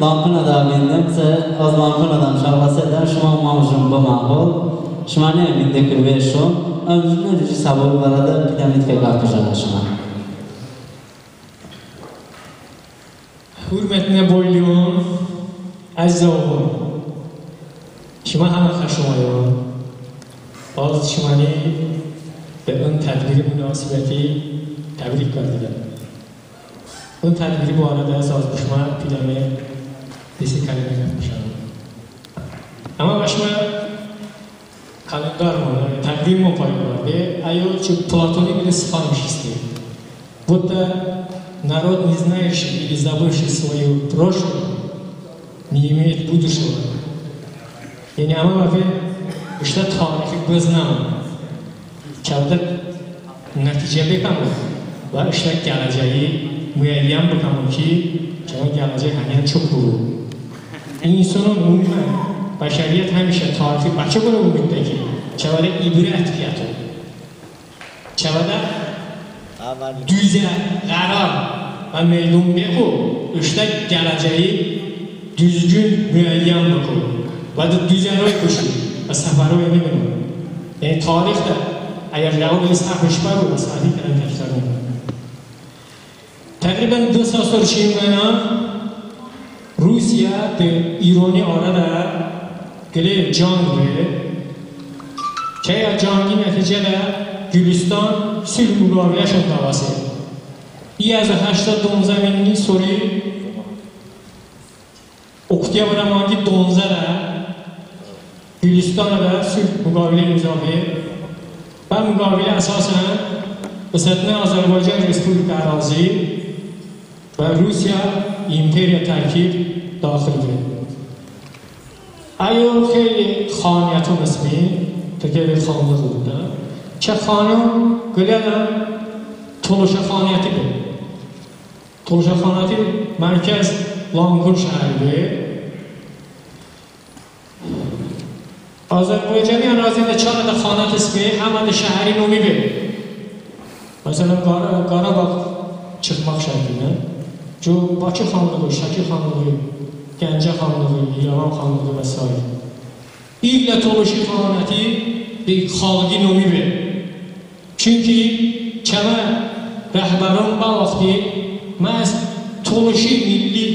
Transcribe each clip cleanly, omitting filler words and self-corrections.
Lampuna da bindim, az Lampuna'dan şahbası şuma mamuşum bu mahol. Şuma ne bindi kırveşum. Ömrümün rücü sabır varada pidamit kalkışana şuma. Hürmetine boyluyum, əziz oğlum. Şuma hamı xaşumayım. Az şumani به اون تدبیر münasibeti tebrik kardiler. Ön tədbiri bu arada sazlaşma planı desi kaleme yapmışam. Ama başıma kalendar mı, təqvim mi payı ayol ki Platonu bile sıxanmış istiyor. Будто народ, не знающий или забывший свою прошлое, не имеет будущего. Yani ama bakın, işte tarixi gözləmir. Çavda nəticə bekamır və işte gələcəyi müəyyən bakalım ki, gələcək həmən çox quru. İnsanın ümumən, bəşəriyyət həmişə tarixi başa görə ümiddə ki, çəvədə ibrət fiyatı, çəvədə düzə, qərar və meydun bequ, işte gələcəyi düzgün müəyyən bakalım və də düzənəy qoşur və səfərə emin. Yəni tarix də əgər rəqab səhv var, o səhvi kələm təkrar olunur. تقریبا 2 سال sonra روسیه به ایرانی آره گله جنگ به که جنگی نتیجه ده گلستان صلح مقابله شد davası. ای از 812 minlik soru oktyabr ayında 12 da Gülüstan'a da sülh müqavilə imzalayır. Və müqavilə əsasən Əsədinə Azərbaycan Respublika ərazi və Rusiya imperiya tərkib daxildir. Ayo xeyli xaniyyətun ismi, təkəri xanlıq oldu. Ki xanım qılana Toluşa xaniyyətidir. Toluşa xaniyyəti mərkəz Lanqur şəhəridir. Azərbaycani ərazində çarada xanat ismi həm də şəhəri nomidir. Məsələn, Qarabağ çıxmaq şərti ilə Bakı xanlığı, Şəki xanlığı, Gəncə xanlığı, İrəvan xanlığı və s. İqlə Toluşi xanəti bir xalqi nomidir. Çünki kəmə rəhbərin bu vaxtı məhz Toluşi milli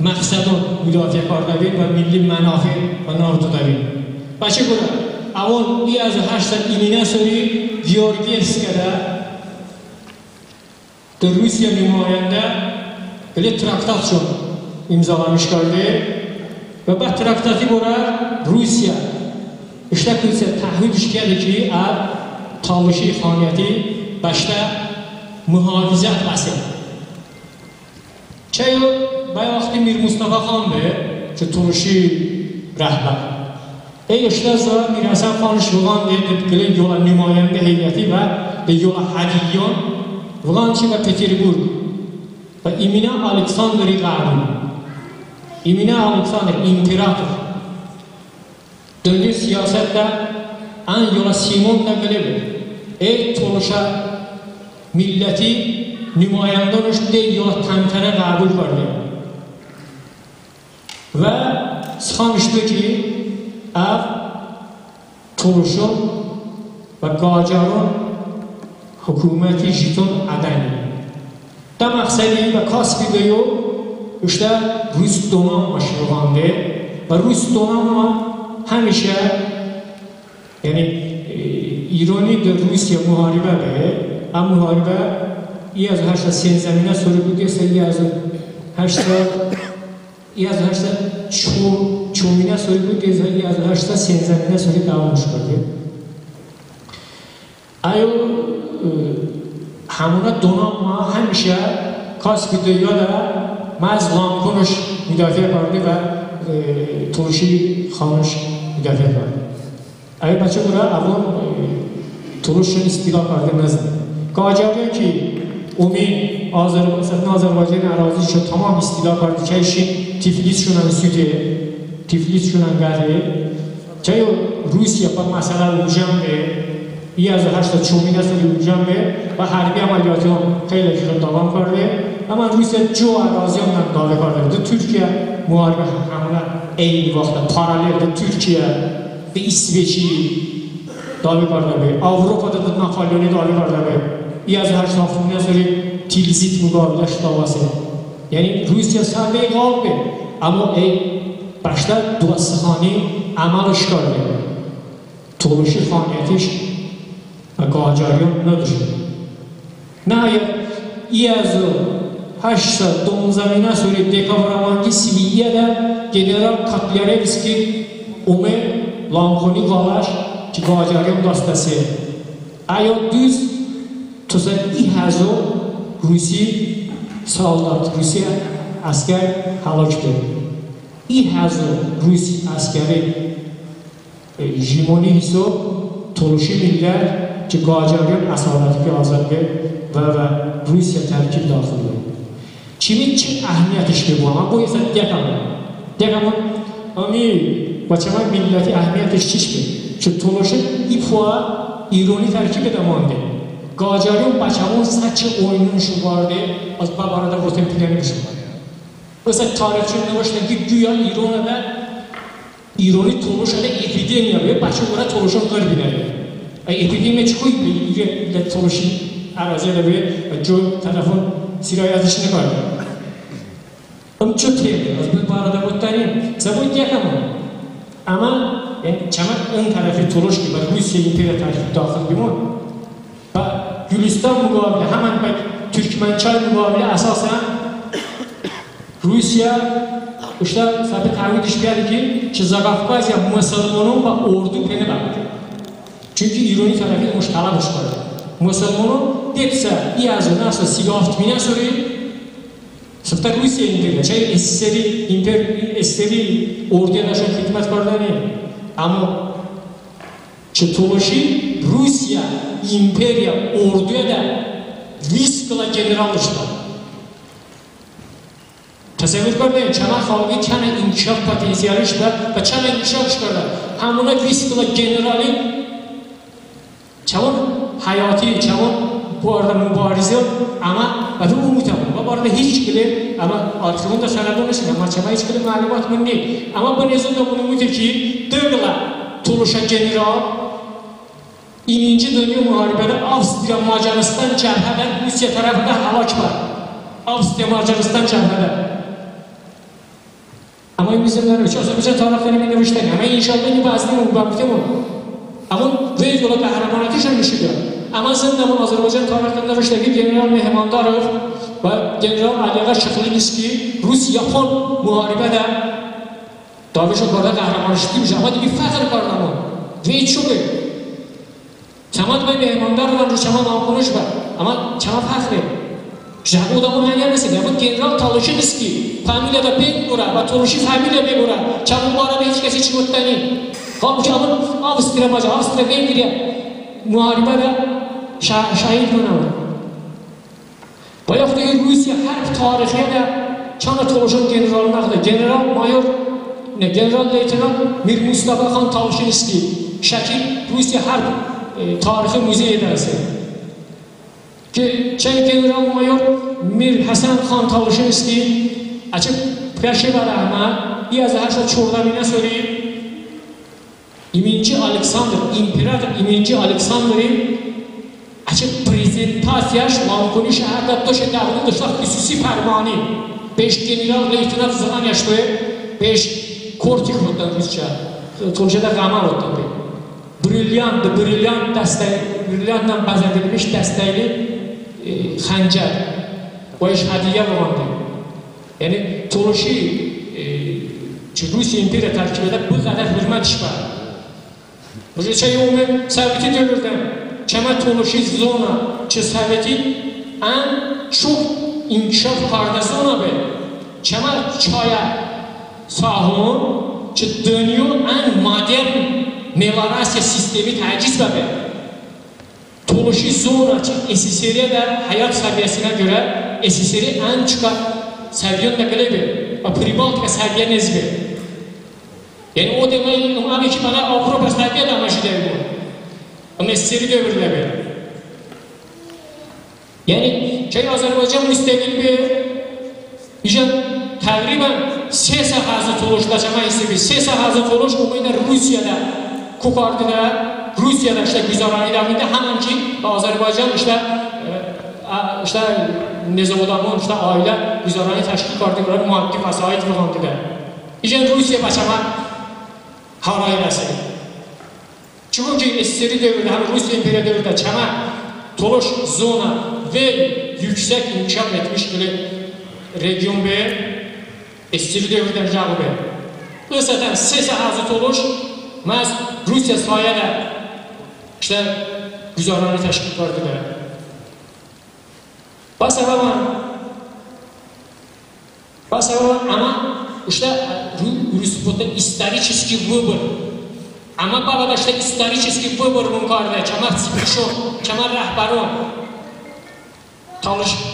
məqsədin müdafiə kardavi və milli mənafi və nardudavi. Bakı bura, avon 1800 sonra Georgievskədə Rusiya nümayəndə belə traktat üçün imzalamış qaldı və bu traktatı bura Rusiya işlə Rusiya təhvid işlədi ki, Talışi xaniyyəti başda mühafizət əsir. Çay o, bayaq vaxtı Mir Mustafa xandır ki, Toluşi rəhbər. Ey işlə sonra Mir Həsən xan Şuğan deyir, yola nümayəndə heyəti və yola hədiyyan Vlançı və Peterburg və İmina Aleksandri qəbul. İmina Aleksandr, imperator. Döndür siyasətdə ən yola Simon da qılıbır. Ey Toluşa milləti nümayəndə olmuş deyil yola təntənə qəbul vardı. Və sıxamışdı ki, əv Toluşun və Qacarın hükümeti jiton ədəni. Da məqsədi və Kaspidə yox, işte Rus donanma şığandı və Rus donanma həmişə, yəni İrani də Rusiya müharibə və müharibə 1813 sonra bu deyilsə 1804 sonra bu deyilsə 1813 sonra davam olmuşdur. Ayo همونا donanma həmişə Kaspi dünyada məhz Lankunuş müdafiə kardı və Toluşi xanış müdafiə kardı. Ayo bacı bura avon Toluşun istila kardı nəzd. Qacarıya ki Umin Azərbaycan ərazi üçün tamam istila kardı ki işin Tiflis şunan südü, Tiflis şunan qəri. Ki Rusiya bu məsələ ucamdır. 1804 sonra ucamdır və hərbi əməliyyatı xeyli davam kardı. Amma Rusiya co əraziyanla davi qardadır. Türkiyə müharibə həmlə eyni vaxtda paraleldə Türkiyə və İsveçi davi qardadır. Avropada da Napoleoni davi qardadır. 1807 sonra Tilzit müqavilə davası. Yəni Rusiya səviyə qaldı. Amma başda Duasxani əməl işgardı. Toluşi xaniyyətiş və Qacaryan nədir? Nəhayət 1819 sonra dekabr Siviyədə General Katlярevski Ömer Lamxoni qalaş ki Qacaryan dəstəsi. Aya düz tusa 1000 Rusi soldat, Rusi asker həlakdır. 1000 Rus askeri jimoni hiso Toluşi millət ki Qacaryan əsarəti ki azaddır və Rusiya tərkib daxildir. Kimin ki əhəmiyyət işdir bu, amma bu isə dəqamın. Dəqamın, ami, bacama milləti əhəmiyyət işdir ki Toluşi İpua ironi tərkib edəmandır. Qacaryan bacamın səki oyunun şu vardı, az barada votun planı şu var. Mesela tarixçi növəşdən ki, güya İranada İrani Toluş hələ epidemiya və Bakı ora Toluşun qır binədir. Epidemiya çıxıyor, Toluşun əraziyə də və co tərəfin sirayət işini qalır. Am ço temi, az bu barada votlarım. Səbu deyəməm. Amma yəni çəmə ön tərəfi Toluş ki, Rusiya imperiya tərkib daxil bimun. Və Gülüstan müqavilə, həmən bək Türkmençay müqavilə əsasən Rusiya işte səbi təmin işləyir ki Zaqafqaziya müsəlmanın və ordu peni var. Çünki İrani tərəfi müştəlab işlər. Müsəlmanın depsə 1937 sonra sıfta Rusiya imperiya, çay SSR imper SSR orduya daşın xidmət kardani. Amma ki Toluşi Rusiya imperiya orduya da Viskla general işlər. Təsəvvür görməyin, çəmən xalqı çənə inkişaf potensialı işlər və çənə inkişaf işlərlər. Həmuna Viskla generali çəmən həyati, çəmən bu arada mübarizə, amma və bu mütəmən. Bu arada heç qili, amma arxivun da sənəd olmasın, amma çəmən heç qili məlumat bunu deyil. Amma bu nezun da bunu mütə ki, Döqla Toluşa general 2-ci Dünya müharibədə Avstriya Macaristan cəbhədən Rusiya tərəfindən həlak var. Avstriya Macaristan cəbhədən. Amma bizim Azərbaycan tarixləri növüşdən, amma inşallah ini bəzini mübabitimur. Amma böyük yola qəhrəmanəti şəmişidir. Amma zindəmun Azərbaycan tarixləri növüşdə ki, General Mehmandarov və General Əliağa Şıxlinski Rus-Yapon müharibədə Daviş o qədər qəhrəman işləymiş, amma deyir, fəxr qardaman. Və çox iyi. Çəmad bəy Mehmandarovla Çəmad Anqunuş var, amma Çəmad fəxr. O da bunu həngər bu General Talışinski familiyada bengura və Toluşi familiya bengura. Çəmad bu arada heç kəs heç mutdəni. Halbuki onun Avstriya, Avstriya Vengriya müharibədə şəhid mənə. Bayaq deyir, Rusiya hərb tarixiyə də Çana Toluşun generalına axdı. General mayor, general leytenant Mir Mustafa xan Talışinski Şəkil Rusiya hərb tarixi muzey edərsi. Çay General Mayor Mir Həsən xan Talışinski açıb Pəşi və Rəhmə 1814 söyləyib 2. Aleksandr, İmperator 2. Aleksandrı açıb prezentasiyaş Lamkoni şəhərdə döşə dəvli dışlaq xüsusi fərmani 5 general leytenant zılan yaşlı 5 kortik otdan rusça Toluşada qamal otdan brilyant dəstəyi, brilyantla bəzədilmiş dəstəkli xəncər. O iş hədiyyə olandı. Yəni, Toluşi ki, Rusiya imperiya tərkib edə bu qədər hürmət iş var. Bu şey ümumi Soveti dövrüdən Kəmə Toluşi zona ki, Soveti ən çox inkişaf karda zona be. Kəmə çaya sahun ki, dönüyor ən modern melorasiya sistemi təchiz və be. Toluşi zona ki, SSR-yə də həyat səviyyəsinə görə SSR ən çıxar səviyyə nəqləbi və Pribaltika səviyyə nezbi. Yəni o demək, abi ki, mənə Avropa səviyyə də amaşı bu. Amma SSR dövründə be. Yəni, ki, Azərbaycan müstəqil bir ایجا تقریبا 3 هزار تولوش بچه من ایسی 3 هزار تولوش اومده روسیه ده کوکارده ده Rusiyada işte güzarani davında hemen ki Azərbaycan işte necə odamın işte ailə güzarani təşkil kardı maddi vəsait vığandı da. İcə Rusiya başama haray rəsidi. Çünki SSR dövründə, həm Rusiya imperiya dövründə çəmə Toloş zona və yüksək inkişaf etmiş bir region B, SSR dövründə cavab B. Məsələn, 3 hazır Toloş məhz Rusiya sayədə işte güzarani təşkil kardı. Ba sababa ama işte Rusya исторический выбор. Ama baba işte исторический выбор mümkün Kemal Sipişo, Kemal Rahbaron,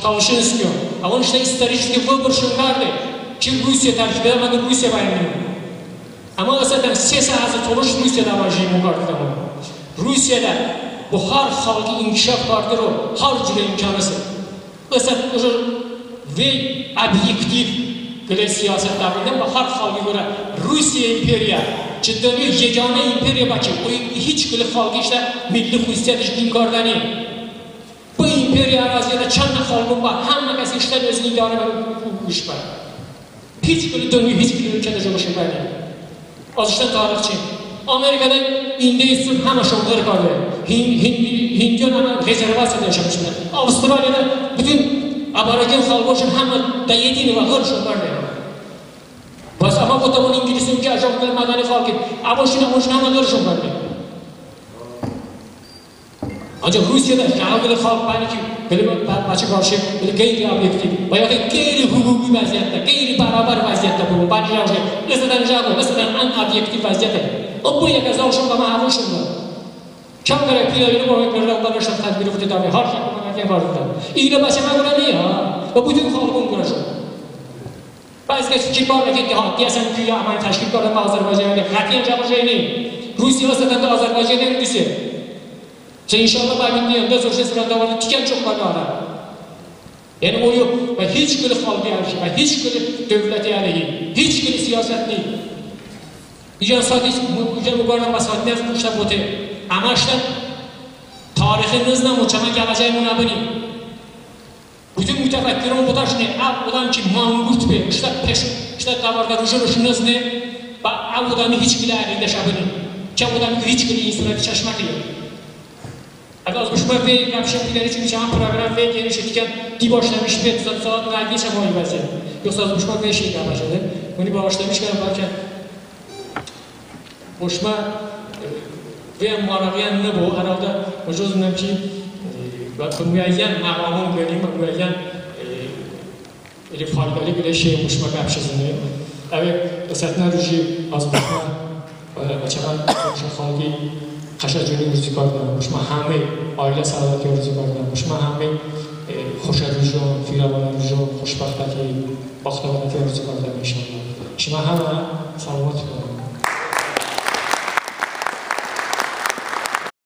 Talışinskiy. Ama işte исторический выбор şunlardı ki Rusiya tərkibində mən də Rusiya bayırdım. Ama zaten 3 hazır Toluş Rusiyada vacib mümkün Rusiyada bu har xalqı inkişaf vardır o, har cürə imkanısı. Məsələn, və obyektiv belə siyasət davrında bu har xalqı görə Rusiya imperiya, cidden yeganə imperiya var ki, o heç bir xalqı işte milli xüsusiyyət inkardanı. Bu imperiya ərazidə çand xalqın var, hamma kəs işlər özünü idarə etmiş var. Heç bir dönüyor, heç bir ölkədə çalışır var. Az işte tarixçi. Amerikada Hindistan hamma şoğlar kaldı. Hindiyan hamma rezervasiyada yaşamışlar. Avustralya'da bütün aborigen xalqı üçün hamma da yedini və hır şoğlar. Bas ama bu taban İngiliz'in ki aşağı madani xalqı. Aboşuna hoşuna hamma hır şoğlar. Ancaq Rusiyada yağlı xalq bəni ki, belə açıq qarşı belə qeyri-obyektiv və ya qeyri-hüquqi vəziyyətdə, qeyri-bərabər vəziyyətdə bu. Bəni yağlı, məsələn yağlı, məsələn ən obyektiv vəziyyətdə. O bu yakazı olsun bana havuşun da. Kam gerekli bu arkadaşlar tedbiri tedavi har şey vardı. İyi başıma göre ne ya? Ve bütün xalqın kuracak. Bəzi kəs ki var ki, deyəsən güya aman təşkil qadın Azərbaycanda qətiyyən cavab şey değil. Rusiya satanda Azərbaycanın üstü. Sen inşallah bagin diyende sosyal sırada var, tiken çok var ara. Yani o yok ve hiç bir xalqı əleyhi və heç bir dövləti əleyhi, heç bir siyaset değil. İcan saat ican müqarrən vasatlar kuşta bote. Ama işte tariximizlə uçama gələcəyini nə bilim. Bütün mütəfəkkirun bu daş ne? Odan ki manqurt be, işte peş, işte davarda rujuruşunuz ne? Və adamı heç bir əlində şabını. Ki adamı heç bir insana çaşmaq yox. Əgər az düşmə və qəpşə biləri üçün çaman proqram və geniş etken di başlamış bir saat nəqli çaman vəziyyət. Yoxsa az düşmə və şey gələcəkdir. Bunu bağışlamışkən bəlkə boşma və maraqyan nə bu? Herhalde hocam ki müəyyən məqamın vereyim, müəyyən elə faydalı belə şey boşma qəpşəsini. Evet, əsətnə rüji az boşma açıqan boşma xalqı xəşəcünü rüzi qardan, boşma həmi ailə səadəti rüzi qardan, boşma həmi xoşərüjon, firavənərüjon, xoşbəxtəki, baxtəvənəki rüzi qardan inşallah. Şima həmə salamat olun.